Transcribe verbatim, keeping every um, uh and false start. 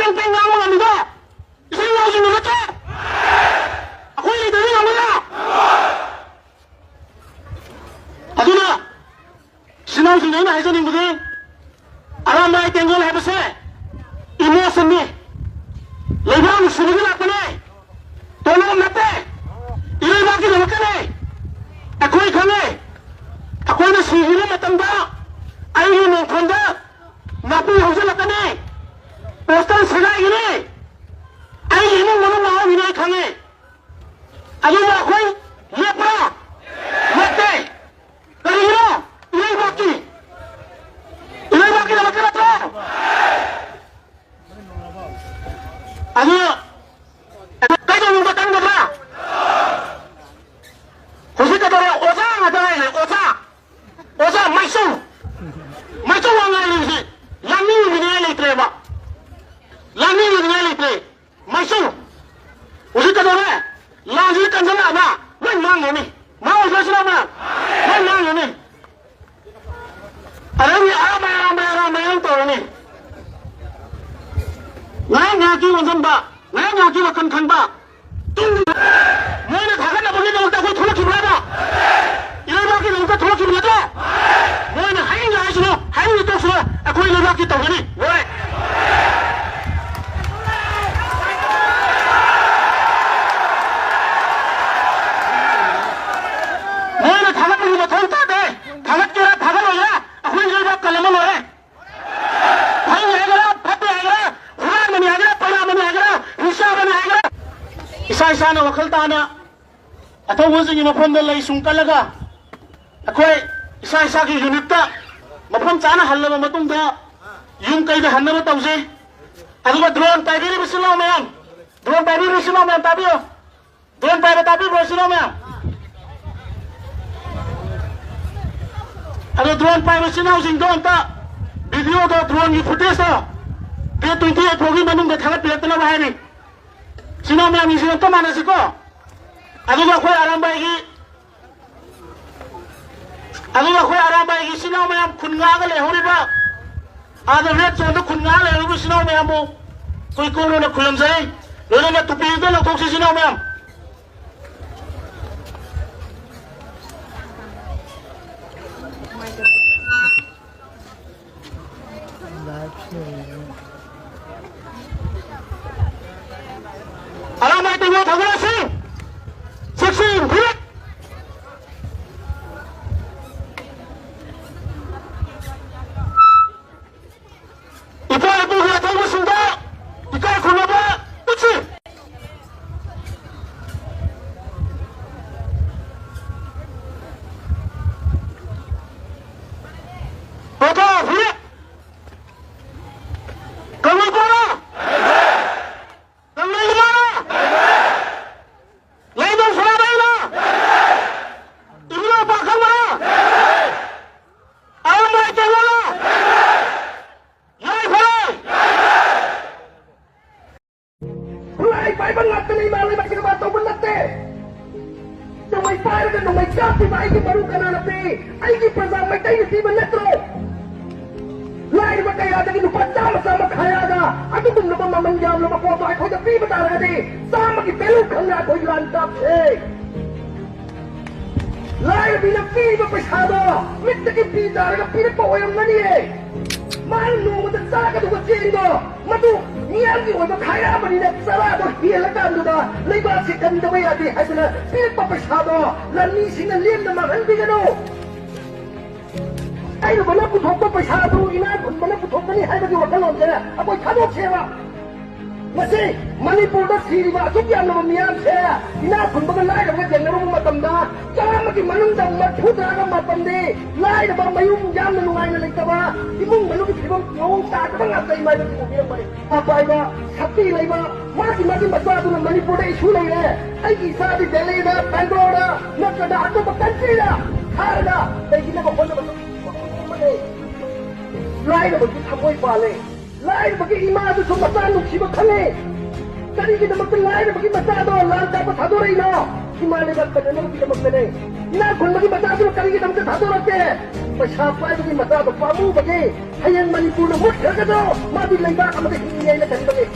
ꯄꯦꯡ ꯄꯦꯡ ꯉꯥꯡꯕ ꯉꯝꯃꯤꯗꯣ ꯏꯆꯤꯟ ꯏꯅꯥꯎꯁꯤꯡꯗꯨ ꯅꯠꯇ꯭ꯔꯣ? ꯑꯩꯈꯣꯏ ꯂꯩꯇ꯭ꯔꯗꯤ ꯉꯝꯒꯗ꯭ꯔꯥ? ꯑꯗꯨꯅ ꯏꯆꯤꯟ ꯏꯅꯥꯎꯁꯤꯡꯗ ꯑꯩꯅ ꯍꯥꯏꯖꯅꯤꯡꯕꯗꯤ, ꯑꯔꯥꯝꯕꯥꯏ ꯇꯦꯡꯒꯣꯜ ꯍꯥꯏꯕꯁꯦ ꯏꯃꯣꯁꯟꯅꯤ, ꯂꯩꯕꯥꯛ ꯅꯨꯡꯁꯤꯕꯒꯤ ꯂꯥꯛꯄꯅꯦ, ꯇꯣꯂꯣꯞ ꯅꯠꯇꯦ, ꯏꯔꯩꯕꯥꯛꯀꯤꯗꯃꯛꯇꯅꯦ꯫ ꯑꯩꯈꯣꯏ ꯈꯪꯉꯦ, ꯑꯩꯈꯣꯏꯅ ꯁꯤꯈꯤꯕ ꯃꯇꯝꯗ ꯑꯩꯒꯤ ꯃꯣꯡꯐꯝꯗ ꯅꯥꯄꯤ ꯍꯧꯖꯤꯜꯂꯛꯀꯅꯤ, ꯄꯣꯁꯇꯔ ꯁꯦꯒꯥꯏꯒꯅꯤ, ꯑꯩꯒꯤ ꯏꯃꯨꯡ ꯃꯅꯨꯡ ꯃꯥꯡꯍꯟꯒꯅꯤ ꯑꯩ ꯈꯪꯉꯦ꯫ ꯑꯗꯨꯕꯨ ꯑꯩꯈꯣꯏ ꯂꯦꯞꯄ꯭ꯔꯥ? ꯂꯦꯞꯇꯦ꯫ ꯀꯔꯤꯒꯤꯅꯣ? ꯏꯔꯩꯕꯥꯛꯀꯤ, ꯏꯔꯩꯕꯥꯛꯀꯤꯗꯃꯛꯇ ꯅꯠꯇ꯭ꯔꯣ? ꯑꯗꯨ ꯀꯩꯗꯧꯅꯨꯡꯗ ꯆꯪꯒꯗ꯭ꯔꯥ? ꯍꯧꯖꯤꯛ ꯀꯩꯗꯧꯔꯦ? ꯑꯣꯖꯥ ꯉꯥꯛꯇ ꯉꯥꯏꯔꯦ, ꯑꯣꯖꯥ꯫ ꯑꯣꯖꯥ ꯃꯥꯏꯆꯧ, ꯃꯥꯏꯆꯧ ꯉꯥꯛ ꯉꯥꯏꯔꯦ ꯍꯧꯖꯤꯛ꯫ ꯂꯥꯡꯅꯤꯡꯉꯥꯏ ꯂꯩꯇ꯭ꯔꯦꯕ, ꯂꯥꯡꯅꯤꯡꯉꯥꯏ ꯂꯩꯇ꯭ꯔꯦ꯫ ꯃꯥꯏꯆꯧ꯫ ꯍꯧꯖꯤꯛ ꯀꯩꯗꯧꯔꯦ? ꯂꯥꯟꯁꯤꯗꯤ ꯀꯟꯁꯤꯜꯂꯛꯑꯕ ꯂꯣꯏ ꯃꯥꯡꯉꯅꯤ꯫ ꯃꯥꯡꯉꯣꯏꯗ꯭ꯔꯣ ꯁꯤꯅ? ꯂꯣꯏ ꯃꯥꯡꯉꯅꯤ꯫ ꯑꯗꯩꯗꯤ ꯑꯔꯥꯝꯕꯥꯏ, ꯑꯔꯥꯝꯕꯥꯏ, ꯑꯔꯥꯝꯕꯥꯏ ꯑꯗꯨꯝ ꯇꯧꯔꯅꯤ꯫ ꯉꯥꯏꯍꯥꯛ ꯉꯥꯏꯍꯥꯛꯀꯤ ꯑꯣꯟꯁꯤꯟꯕ, ꯉꯥꯏꯍꯥꯛ ꯉꯥꯏꯍꯥꯛꯀꯤ ꯋꯥꯈꯜ ꯈꯟꯕ꯫ ꯇꯨꯡꯒꯤ ꯃꯣꯏꯅ ꯊꯥꯒꯠꯅꯕꯒꯤꯗꯃꯛꯇ ꯑꯩꯈꯣꯏ ꯊꯣꯛꯂꯛꯈꯤꯕ꯭ꯔꯥꯕ? ꯏꯔꯩꯕꯥꯛꯀꯤꯗꯃꯛꯇ ꯊꯣꯛꯂꯛꯈꯤꯕ ꯅꯠꯇ꯭ꯔꯣ? ꯃꯣꯏꯅ ꯍꯥꯏꯅꯤꯡꯕ ꯍꯥꯏꯁꯤꯅꯣ, ꯍꯥꯏꯅꯤꯡꯕ ꯇꯧꯁꯤꯅꯣ, ꯑꯩꯈꯣꯏ ꯂꯩꯕꯥꯛꯀꯤ ꯇꯧꯒꯅꯤ꯫ ꯂꯣꯏꯔꯦ꯫ ꯃꯣꯏꯅ ꯊꯥꯒꯠꯄꯒꯤ ꯃꯊꯧ ꯇꯥꯗꯦ꯫ ꯊꯥꯒꯠꯀꯦꯔꯥ ꯊꯥꯒꯠꯂꯣꯏꯒꯦꯔꯥ ꯑꯩꯈꯣꯏ ꯂꯩꯕꯥꯛ ꯀꯜꯂꯝꯃ ꯂꯣꯏꯔꯦ꯫ ꯐꯩ ꯍꯥꯏꯒꯦꯔꯥ, ꯐꯠꯇꯦ ꯍꯥꯏꯒꯦꯔꯥ, ꯍꯨꯔꯥꯟꯕꯅꯤ ꯍꯥꯏꯒꯦꯔꯥ, ꯄꯩꯔꯥꯕꯅꯤ ꯍꯥꯏꯒꯦꯔꯥ, ꯅꯤꯁꯥꯕꯅꯤ ꯍꯥꯏꯒꯦꯔꯥ, ꯏꯁꯥ ꯏꯁꯥꯅ ꯋꯥꯈꯜ ꯇꯥꯅ ꯑꯊꯧꯕꯁꯤꯡꯒꯤ ꯃꯐꯝꯗ ꯂꯩ ꯁꯨꯡ ꯀꯠꯂꯒ ꯑꯩꯈꯣꯏ ꯏꯁꯥ ꯏꯁꯥꯒꯤ ꯌꯨꯅꯤꯠꯇ ꯃꯐꯝ ꯆꯥꯅ ꯍꯜꯂꯕ ꯃꯇꯨꯡꯗ ꯌꯨꯝ ꯀꯩꯗ ꯍꯟꯅꯕ ꯇꯧꯖꯩ꯫ ꯑꯗꯨꯒ ꯗ꯭ꯔꯣꯟ ꯄꯥꯏꯕꯤꯔꯤꯕ ꯏꯆꯤꯜ ꯏꯅꯥꯎ ꯃꯌꯥꯝ, ꯗ꯭ꯔꯣꯟ ꯄꯥꯏꯕꯤꯔꯤꯕ ꯏꯆꯤꯜ ꯏꯅꯥꯎ ꯃꯌꯥꯝ ꯇꯥꯕꯤꯌꯨ꯫ ꯗ꯭ꯔꯣꯟ ꯄꯥꯏꯕ ꯇꯥꯕꯤꯕ꯭ꯔꯣ ꯏꯆꯤꯜ ꯏꯅꯥꯎ ꯃꯌꯥꯝ? ꯑꯗꯣ ꯗ꯭ꯔꯣꯟ ꯄꯥꯏꯕ ꯏꯆꯤꯜ ꯏꯅꯥꯎꯁꯤꯡꯗꯣ ꯑꯝꯇ ꯚꯤꯗꯤꯑꯣꯗꯣ, ꯗ꯭ꯔꯣꯟꯒꯤ ꯐꯨꯇꯦꯖꯇꯣ ꯗꯦꯠ ꯇ꯭ꯋꯦꯟꯇꯤ ꯑꯩꯠ ꯐꯥꯎꯒꯤ ꯃꯅꯨꯡꯗ ꯊꯥꯒꯠꯄꯤꯔꯛꯇꯅꯕ ꯍꯥꯏꯔꯤ꯫ ꯏꯆꯤꯜ ꯏꯅꯥꯎ ꯃꯌꯥꯝꯒꯤꯁꯤ ꯑꯝꯇ ꯃꯥꯟꯅꯁꯤꯀꯣ꯫ ꯑꯗꯨꯒ ꯑꯩꯈꯣꯏ ꯑꯔꯥꯝꯕꯥꯏꯒꯤ, ꯑꯗꯨꯒ ꯑꯩꯈꯣꯏ ꯑꯔꯥꯝꯕꯥꯏꯒꯤ ꯏꯆꯤꯜ ꯏꯅꯥꯎ ꯃꯌꯥꯝ ꯈꯨꯟ ꯉꯥꯛꯑꯒ ꯂꯩꯍꯧꯔꯤꯕ, ꯑꯥꯗ ꯔꯦꯗ ꯖꯣꯟꯗ ꯈꯨꯟ ꯉꯥꯛꯑ ꯂꯩꯍꯧꯔꯤꯕ ꯏꯆꯤꯜ ꯏꯅꯥꯎ ꯃꯌꯥꯝꯕꯨ ꯑꯩꯈꯣꯏ ꯀꯣꯛꯅꯅ ꯈꯨꯔꯨꯝꯖꯩ꯫ ꯂꯣꯏꯅꯅ ꯇꯨꯄꯤꯗ ꯂꯧꯊꯣꯛꯁꯤ ꯏꯆꯤꯟ ꯏꯅꯥꯎ ꯃꯌꯥꯝ꯫ ꯑꯔꯥꯝꯕꯥꯏ ꯇꯦꯡꯒꯣꯜ ꯊꯧꯒꯠꯂꯁꯤ꯫ Sixteen feet. ꯏꯄꯥ ꯏꯄꯨꯒꯤ ꯑꯊꯧꯕꯁꯤꯡꯗ ꯏꯀꯥꯏ ꯈꯨꯝꯅꯕ ꯎꯠꯁꯤ꯫ ꯄꯣꯊꯥ ꯐꯤꯔꯦꯞ꯫ ꯀꯪꯂꯩꯄꯥꯛ! ꯀꯪꯂꯩ ꯏꯃꯥ! ꯂꯩꯃ ꯁꯅꯥꯃꯍꯤꯅ! ꯏꯕꯨꯙꯧ ꯄꯥꯈꯪꯕꯅ! ꯑꯔꯥꯝꯕꯥꯏ ꯇꯦꯡꯒꯣꯜꯅ! ꯌꯥꯏꯐꯔꯦ! ꯈꯨꯠꯂꯥꯏ ꯄꯥꯏꯕ ꯉꯥꯛꯇꯅ ꯏꯃꯥ ꯂꯩꯕꯥꯛꯀꯤꯗꯃꯛ ꯇꯧꯕ ꯅꯠꯇꯦ꯫ ꯅꯣꯡꯃꯩ ꯄꯥꯏꯔꯒ ꯅꯣꯡꯃꯩ ꯀꯥꯞꯄꯤꯕ ꯑꯩꯒꯤ ꯃꯔꯨ ꯀꯅꯥꯅ ꯄꯤ? ꯑꯩꯒꯤ ꯄ꯭ꯔꯖꯥ ꯃꯩꯇꯩꯅ ꯄꯤꯕ ꯅꯠꯇ꯭ꯔꯣ? ꯂꯥꯏꯔꯕ ꯀꯌꯥꯗꯒꯤ ꯂꯨꯄꯥ ꯆꯥꯝꯃ ꯆꯥꯝꯃ ꯈꯥꯏꯔꯛꯑꯒ ꯑꯗꯨꯒꯨꯝꯂꯕ ꯃꯃꯜ ꯌꯥꯝꯂꯕ ꯄꯣꯠꯇꯣ ꯑꯩꯈꯣꯏꯗ ꯄꯤꯕ ꯇꯥꯔꯒꯗꯤ ꯆꯥꯝꯃꯒꯤ value ꯈꯪꯅ ꯑꯩꯈꯣꯏ ꯂꯥꯟ ꯀꯥꯞꯁꯦ꯫ ꯂꯥꯏꯔꯕꯤꯅ ꯄꯤꯕ ꯄꯩꯁꯥꯗꯣ ꯃꯤꯠꯇꯒꯤ ꯄꯤ ꯇꯥꯔꯒ ꯄꯤꯔꯛꯄ ꯑꯣꯏꯔꯝꯒꯅꯤꯌꯦ꯫ ꯃꯥꯅ ꯅꯣꯡꯃꯗ ꯆꯥꯒꯗꯧꯕ ꯆꯦꯡꯗꯣ ꯃꯗꯨ ꯃꯤꯌꯥꯝꯒꯤ ꯑꯣꯏꯕ ꯈꯥꯏꯔꯛꯑꯕꯅꯤꯅ ꯆꯔꯥꯗꯣ ꯍꯦꯜꯂꯀꯥꯟꯗꯨꯗ ꯂꯩꯕꯥꯛꯁꯤ ꯀꯟꯗꯕ ꯌꯥꯗꯦ ꯍꯥꯏꯗꯅ ꯄꯤꯔꯛꯄ ꯄꯩꯁꯥꯗꯣ ꯂꯟꯃꯤꯁꯤꯡꯅ ꯂꯦꯝꯅ ꯃꯥꯡꯍꯟꯕꯤꯒꯅꯨ꯫ ꯂꯥꯏꯔꯕꯅ ꯄꯨꯊꯣꯛꯄ ꯄꯩꯁꯥ ꯑꯗꯨ ꯏꯅꯥꯛ ꯈꯨꯟꯕꯅ ꯄꯨꯊꯣꯛꯀꯅꯤ ꯍꯥꯏꯕꯒꯤ ꯋꯥꯈꯜꯂꯣꯟꯁꯦ ꯑꯩꯈꯣꯏ ꯊꯥꯗꯣꯛꯁꯦꯕ꯫ ꯃꯁꯤ ꯃꯅꯤꯄꯨꯔꯗ ꯁꯤꯔꯤꯕ ꯑꯁꯨꯛ ꯌꯥꯝꯂꯕ ꯃꯤꯌꯥꯝꯁꯦ ꯏꯅꯥꯛ ꯈꯨꯟꯕꯒ ꯂꯥꯏꯔꯕꯒ ꯌꯦꯡꯅꯔꯨꯕ ꯃꯇꯝꯗ ꯆꯥꯝꯃꯒꯤ ꯃꯅꯨꯡꯗ ꯃꯔꯤꯐꯨ ꯇꯔꯥꯒ ꯃꯥꯄꯟꯗꯤ ꯂꯥꯏꯔꯕ ꯃꯌꯨꯝ ꯌꯥꯝꯅ ꯅꯨꯡꯉꯥꯏꯅ ꯂꯩꯇꯕ ꯏꯃꯨꯡ ꯃꯅꯨꯡꯒꯤ ꯐꯤꯕꯝ ꯃꯑꯣꯡ ꯇꯥꯗꯕ ꯉꯥꯛꯇ ꯏꯃꯥ ꯏꯕꯦꯟꯁꯤꯡꯅ ꯄꯤꯔꯝꯕꯅꯤ꯫ ꯄꯩꯁꯥ ꯄꯥꯏꯕ, ꯁꯛꯇꯤ ꯂꯩꯕ, ꯃꯥꯒꯤ ꯃꯥꯒꯤ ꯃꯆꯥꯗꯨꯅ ꯃꯅꯤꯄꯨꯔꯗ issue ꯂꯩꯔꯦ, ꯑꯩꯒꯤ ꯏꯆꯥꯗꯤ ꯗꯦꯜꯂꯤꯗ, ꯕꯦꯡꯒ꯭ꯂꯣꯔꯗ ꯅꯠꯇ꯭ꯔꯒ ꯑꯇꯣꯞꯄ countryꯗ ꯊꯥꯔꯒ ꯂꯩꯈꯤꯅꯕ ꯍꯣꯠꯅꯕꯗꯨ ꯂꯥꯏꯔꯕꯒꯤ ꯊꯃꯣꯏ ꯄꯥꯜꯂꯦ꯫ ꯂꯥꯏꯔꯕꯒꯤ ꯏꯃꯥꯗꯨꯁꯨ ꯃꯆꯥ ꯅꯨꯡꯁꯤꯕ ꯈꯪꯉꯤ꯫ ꯀꯔꯤꯒꯤꯗꯃꯛꯇ ꯂꯥꯏꯔꯕꯒꯤ ꯃꯆꯥꯗꯣ ꯂꯥꯟ ꯀꯥꯞꯄ ꯊꯥꯗꯣꯔꯛꯏꯅꯣ? ꯏꯃꯥ ꯂꯩꯕꯥꯛ ꯐꯖꯅꯕꯒꯤꯗꯃꯛꯇꯅꯦ꯫ ꯏꯅꯥꯛ ꯈꯨꯟꯕꯒꯤ ꯃꯆꯥꯗꯨ ꯀꯔꯤꯒꯤꯗꯃꯛꯇ ꯊꯥꯗꯣꯔꯛꯀꯦ? ꯄꯩꯁꯥ ꯄꯥꯏꯕꯒꯤ ꯃꯆꯥꯗꯣ ꯄꯥꯝꯃꯨꯕꯒꯤ꯫ ꯍꯌꯦꯡ ꯃꯅꯤꯄꯨꯔꯅ ꯃꯨꯠꯈ꯭ꯔꯒꯁꯨ ꯃꯥꯗꯤ ꯂꯩꯕꯥꯛ ꯑꯃꯗ ꯍꯤꯡꯉꯤ ꯍꯥꯏꯅ ꯈꯟꯕꯒꯤ꯫